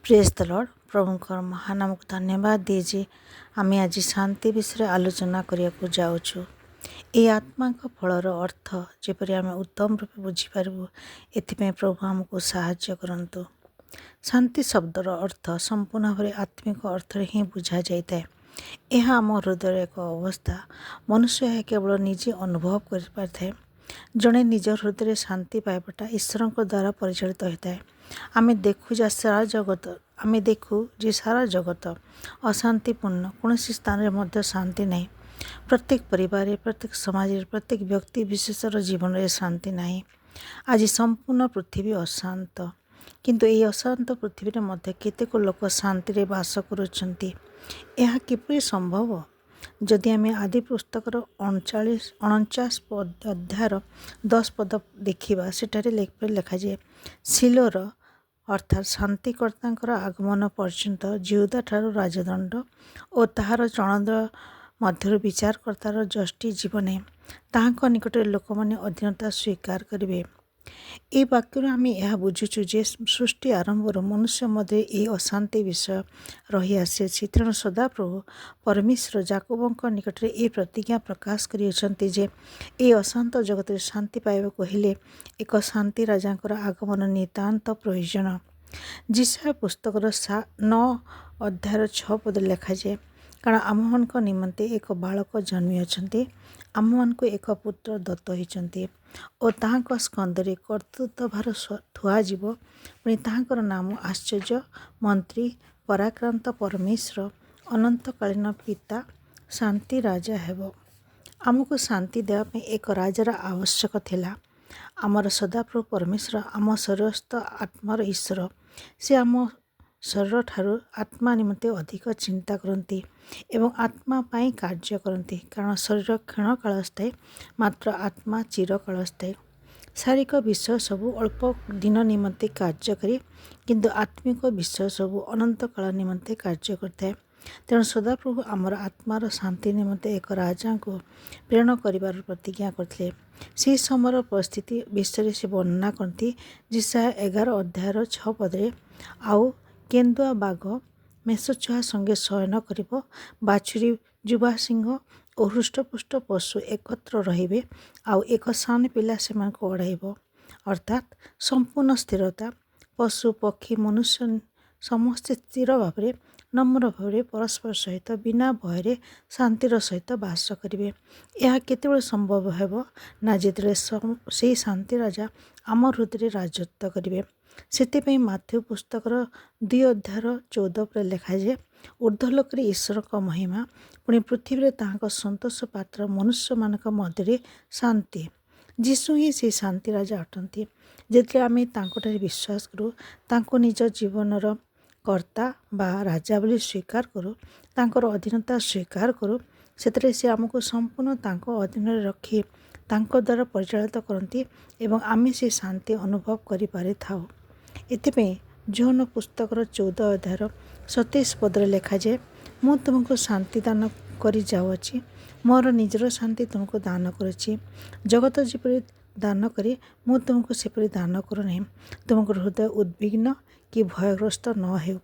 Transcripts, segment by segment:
ପ୍ରେଜ୍ ଦ ଲର୍ଡ଼। ପ୍ରଭୁଙ୍କର ମହାନାମକୁ ଧନ୍ୟବାଦ ଦିଏ ଯେ ଆମେ ଆଜି ଶାନ୍ତି ବିଷୟରେ ଆଲୋଚନା କରିବାକୁ ଯାଉଛୁ। ଏହି ଆତ୍ମାଙ୍କ ଫଳର ଅର୍ଥ ଯେପରି ଆମେ ଉତ୍ତମ ରୂପେ ବୁଝିପାରିବୁ, ଏଥିପାଇଁ ପ୍ରଭୁ ଆମକୁ ସାହାଯ୍ୟ କରନ୍ତୁ। ଶାନ୍ତି ଶବ୍ଦର ଅର୍ଥ ସମ୍ପୂର୍ଣ୍ଣ ଭାବରେ ଆତ୍ମିକ ଅର୍ଥରେ ହିଁ ବୁଝାଯାଇଥାଏ। ଏହା ଆମ ହୃଦୟର ଏକ ଅବସ୍ଥା। ମନୁଷ୍ୟ ଏହା କେବଳ ନିଜେ ଅନୁଭବ କରିପାରିଥାଏ। ଜଣେ ନିଜ ହୃଦୟରେ ଶାନ୍ତି ପାଇବାଟା ଈଶ୍ୱରଙ୍କ ଦ୍ୱାରା ପରିଚାଳିତ ହୋଇଥାଏ। ଆମେ ଦେଖୁ ଯେ ସାରା ଜଗତ ଅଶାନ୍ତିପୂର୍ଣ୍ଣ। କୌଣସି ସ୍ଥାନରେ ମଧ୍ୟ ଶାନ୍ତି ନାହିଁ। ପ୍ରତ୍ୟେକ ପରିବାରରେ, ପ୍ରତ୍ୟେକ ସମାଜରେ, ପ୍ରତ୍ୟେକ ବ୍ୟକ୍ତି ବିଶେଷର ଜୀବନରେ ଶାନ୍ତି ନାହିଁ। ଆଜି ସମ୍ପୂର୍ଣ୍ଣ ପୃଥିବୀ ଅଶାନ୍ତ। କିନ୍ତୁ ଏହି ଅଶାନ୍ତ ପୃଥିବୀରେ ମଧ୍ୟ କେତେକ ଲୋକ ଶାନ୍ତିରେ ବାସ କରୁଛନ୍ତି। ଏହା କିପରି ସମ୍ଭବ? ଯଦି ଆମେ ଆଦି ପୁସ୍ତକର 49 ଅଧ୍ୟାୟର 10 ପଦ ଦେଖିବା, ସେଠାରେ ଲେଖାଯାଏ, ଶିଲୋର ଅର୍ଥାତ୍ ଶାନ୍ତିକର୍ତ୍ତାଙ୍କର ଆଗମନ ପର୍ଯ୍ୟନ୍ତ ଯିହୁଦାଠାରୁ ରାଜଦଣ୍ଡ ଓ ତାହାର ଚଣଦ ମଧ୍ୟରୁ ବିଚାରକର୍ତ୍ତାର ଯଷ୍ଟି ଯିବ ନାହିଁ। ତାହାଙ୍କ ନିକଟରେ ଲୋକମାନେ ଅଧୀନତା ସ୍ୱୀକାର କରିବେ। ଏହି ବାକ୍ୟରୁ ଆମେ ଏହା ବୁଝୁଛୁ ଯେ ସୃଷ୍ଟି ଆରମ୍ଭରୁ ମନୁଷ୍ୟ ମଧ୍ୟରେ ଏହି ଅଶାନ୍ତି ବିଷୟ ରହିଆସିଅଛି। ତେଣୁ ସଦାପ୍ରଭୁ ପରମେଶ୍ୱର ଯାକୁବଙ୍କ ନିକଟରେ ଏହି ପ୍ରତିଜ୍ଞା ପ୍ରକାଶ କରିଅଛନ୍ତି ଯେ ଏହି ଅଶାନ୍ତ ଜଗତରେ ଶାନ୍ତି ପାଇବାକୁ ହେଲେ ଏକ ଶାନ୍ତି ରାଜାଙ୍କର ଆଗମନ ନିତାନ୍ତ ପ୍ରୟୋଜନ। ଯିଶାଇୟ ପୁସ୍ତକର 9 ଅଧ୍ୟାୟର 6 ପଦରେ ଲେଖାଯାଏ, କାରଣ ଆମ୍ଭମାନଙ୍କ ନିମନ୍ତେ ଏକ ବାଳକ ଜନ୍ମିଅଛନ୍ତି, ଆମ୍ଭମାନଙ୍କୁ ଏକ ପୁତ୍ର ଦତ୍ତ ହୋଇଛନ୍ତି ଓ ତାହାଙ୍କ ସ୍କନ୍ଧରେ କର୍ତ୍ତୃତ୍ୱ ଭାର ଥୁଆଯିବ। ପୁଣି ତାହାଙ୍କର ନାମ ଆଶ୍ଚର୍ଯ୍ୟ ମନ୍ତ୍ରୀ, ପରାକ୍ରାନ୍ତ ପରମେଶ୍ୱର, ଅନନ୍ତକାଳୀନ ପିତା, ଶାନ୍ତି ରାଜା ହେବ। ଆମକୁ ଶାନ୍ତି ଦେବା ପାଇଁ ଏକ ରାଜାର ଆବଶ୍ୟକ ଥିଲା। ଆମର ସଦାପ୍ରଭୁ ପରମେଶ୍ୱର ଆମ ଶରୀରସ୍ଥ ଆତ୍ମାର ଈଶ୍ୱର। ସେ ଆମ ଶରୀରଠାରୁ ଆତ୍ମା ନିମନ୍ତେ ଅଧିକ ଚିନ୍ତା କରନ୍ତି ଏବଂ ଆତ୍ମା ପାଇଁ କାର୍ଯ୍ୟ କରନ୍ତି। କାରଣ ଶରୀର କ୍ଷଣକାଳସ୍ଥାୟୀ, ମାତ୍ର ଆତ୍ମା ଚିରକାଳସ୍ଥାୟୀ। ଶାରୀରିକ ବିଷୟ ସବୁ ଅଳ୍ପ ଦିନ ନିମନ୍ତେ କାର୍ଯ୍ୟକାରୀ, କିନ୍ତୁ ଆତ୍ମିକ ବିଷୟ ସବୁ ଅନନ୍ତକାଳ ନିମନ୍ତେ କାର୍ଯ୍ୟ କରିଥାଏ। ତେଣୁ ସଦାପ୍ରଭୁ ଆମର ଆତ୍ମାର ଶାନ୍ତି ନିମନ୍ତେ ଏକ ରାଜାଙ୍କୁ ପ୍ରେରଣ କରିବାର ପ୍ରତିଜ୍ଞା କରିଥିଲେ। ସେହି ସମୟର ପରିସ୍ଥିତି ବିଷୟରେ ସେ ବର୍ଣ୍ଣନା କରନ୍ତି ଯିଶାଇୟ 11 ଅଧ୍ୟାୟର 6 ପଦରେ, ଆଉ କେନ୍ଦୁଆ ବାଘ ମେଷଛୁଆ ସଙ୍ଗେ ଶୟନ କରିବ, ବାଛୁରୀ ଯୁବା ସିଂହ ଓ ହୃଷ୍ଟପୁଷ୍ଟ ପଶୁ ଏକତ୍ର ରହିବେ, ଆଉ ଏକ ସାନ ପିଲା ସେମାନଙ୍କୁ ଅଡ଼ାଇବ। ଅର୍ଥାତ୍ ସମ୍ପୂର୍ଣ୍ଣ ସ୍ଥିରତା। ପଶୁ, ପକ୍ଷୀ, ମନୁଷ୍ୟ ସମସ୍ତେ ସ୍ଥିର ଭାବରେ, ନମ୍ର ଭାବରେ ପରସ୍ପର ସହିତ ବିନା ଭୟରେ ଶାନ୍ତିର ସହିତ ବାସ କରିବେ। ଏହା କେତେବେଳେ ସମ୍ଭବ ହେବ ନା ଯେତେବେଳେ ସେଇ ଶାନ୍ତି ରାଜା ଆମ ହୃଦୟରେ ରାଜତ୍ୱ କରିବେ। ସେଥିପାଇଁ ମାଥ୍ୟୁ ପୁସ୍ତକର 2 ଅଧ୍ୟାୟର 14 ପରେ ଲେଖାଯାଏ, ଉର୍ଦ୍ଧ୍ୱଲୋକରେ ଈଶ୍ୱରଙ୍କ ମହିମା, ପୁଣି ପୃଥିବୀରେ ତାହାଙ୍କ ସନ୍ତୋଷ ପାତ୍ର ମନୁଷ୍ୟମାନଙ୍କ ମଧ୍ୟରେ ଶାନ୍ତି। ଯୀଶୁ ହିଁ ସେହି ଶାନ୍ତି ରାଜା ଅଟନ୍ତି। ଯେତେବେଳେ ଆମେ ତାଙ୍କଠାରେ ବିଶ୍ୱାସ କରୁ, ତାଙ୍କୁ ନିଜ ଜୀବନର କର୍ତ୍ତା ବା ରାଜା ବୋଲି ସ୍ୱୀକାର କରୁ, ତାଙ୍କର ଅଧୀନତା ସ୍ୱୀକାର କରୁ, ସେଥିରେ ସେ ଆମକୁ ସମ୍ପୂର୍ଣ୍ଣ ତାଙ୍କ ଅଧୀନରେ ରଖି ତାଙ୍କ ଦ୍ୱାରା ପରିଚାଳିତ କରନ୍ତି ଏବଂ ଆମେ ସେ ଶାନ୍ତି ଅନୁଭବ କରିପାରିଥାଉ। ଏଥିପାଇଁ ଯୋହନ ପୁସ୍ତକର 14 ଅଧ୍ୟାୟର 27 ପଦରେ ଲେଖାଯାଏ, ମୁଁ ତୁମକୁ ଶାନ୍ତି ଦାନ କରି ଯାଉଅଛି, ମୋର ନିଜର ଶାନ୍ତି ତୁମକୁ ଦାନ କରୁଛି। ଜଗତ ଯେପରି ଦାନ କରେ, ମୁଁ ତୁମକୁ ସେପରି ଦାନ କରୁନାହିଁ। ତୁମକୁ ହୃଦୟ ଉଦ୍ବିଗ୍ନ କି ଭୟଗ୍ରସ୍ତ ନ ହେଉ।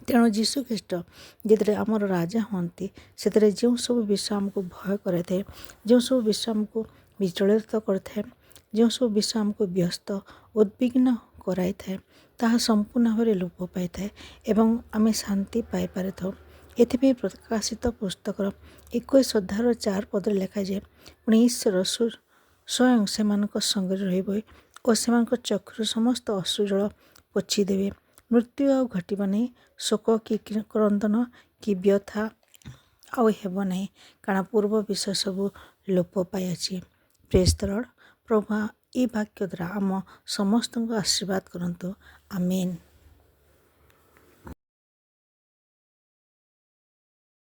ତେଣୁ ଯୀଶୁଖ୍ରୀଷ୍ଟ ଯେତେବେଳେ ଆମର ରାଜା ହୁଅନ୍ତି, ସେଥିରେ ଯେଉଁ ସବୁ ବିଷୟ ଆମକୁ ଭୟ କରାଇଥାଏ, ଯେଉଁ ସବୁ ବିଷୟ ଆମକୁ ବିଚଳିତ କରିଥାଏ, ଯେଉଁ ସବୁ ବିଷୟ ଆମକୁ ବ୍ୟସ୍ତ ଉଦ୍ବିଗ୍ନ କରାଇଥାଏ, ତାହା ସମ୍ପୂର୍ଣ୍ଣ ଭାବରେ ଲୋପ ପାଇଥାଏ ଏବଂ ଆମେ ଶାନ୍ତି ପାଇପାରିଥାଉ। ଏଥିପାଇଁ ପ୍ରକାଶିତ ପୁସ୍ତକର 21 ଅଧ୍ୟାୟର 4 ପଦରେ ଲେଖାଯାଏ, ପୁଣି ଈଶ୍ୱର ସ୍ୱୟଂ ସେମାନଙ୍କ ସଙ୍ଗରେ ରହିବେ ଓ ସେମାନଙ୍କ ଚକ୍ଷୁରୁ ସମସ୍ତ ଅଶ୍ରୁଜଳ ପୋଛିଦେବେ। ମୃତ୍ୟୁ ଆଉ ଘଟିବ ନାହିଁ, ଶୋକ କି କ୍ରନ୍ଦନ କି ବ୍ୟଥା ଆଉ ହେବ ନାହିଁ, କାରଣ ପୂର୍ବ ବିଷୟ ସବୁ ଲୋପ ପାଇଅଛି। ପ୍ରେଜ୍ ଦ ଲର୍ଡ଼। ପ୍ରଭୁ ଏହି ବାକ୍ୟ ଦ୍ୱାରା ଆମ ସମସ୍ତଙ୍କୁ ଆଶୀର୍ବାଦ କରନ୍ତୁ। ଆମେନ୍।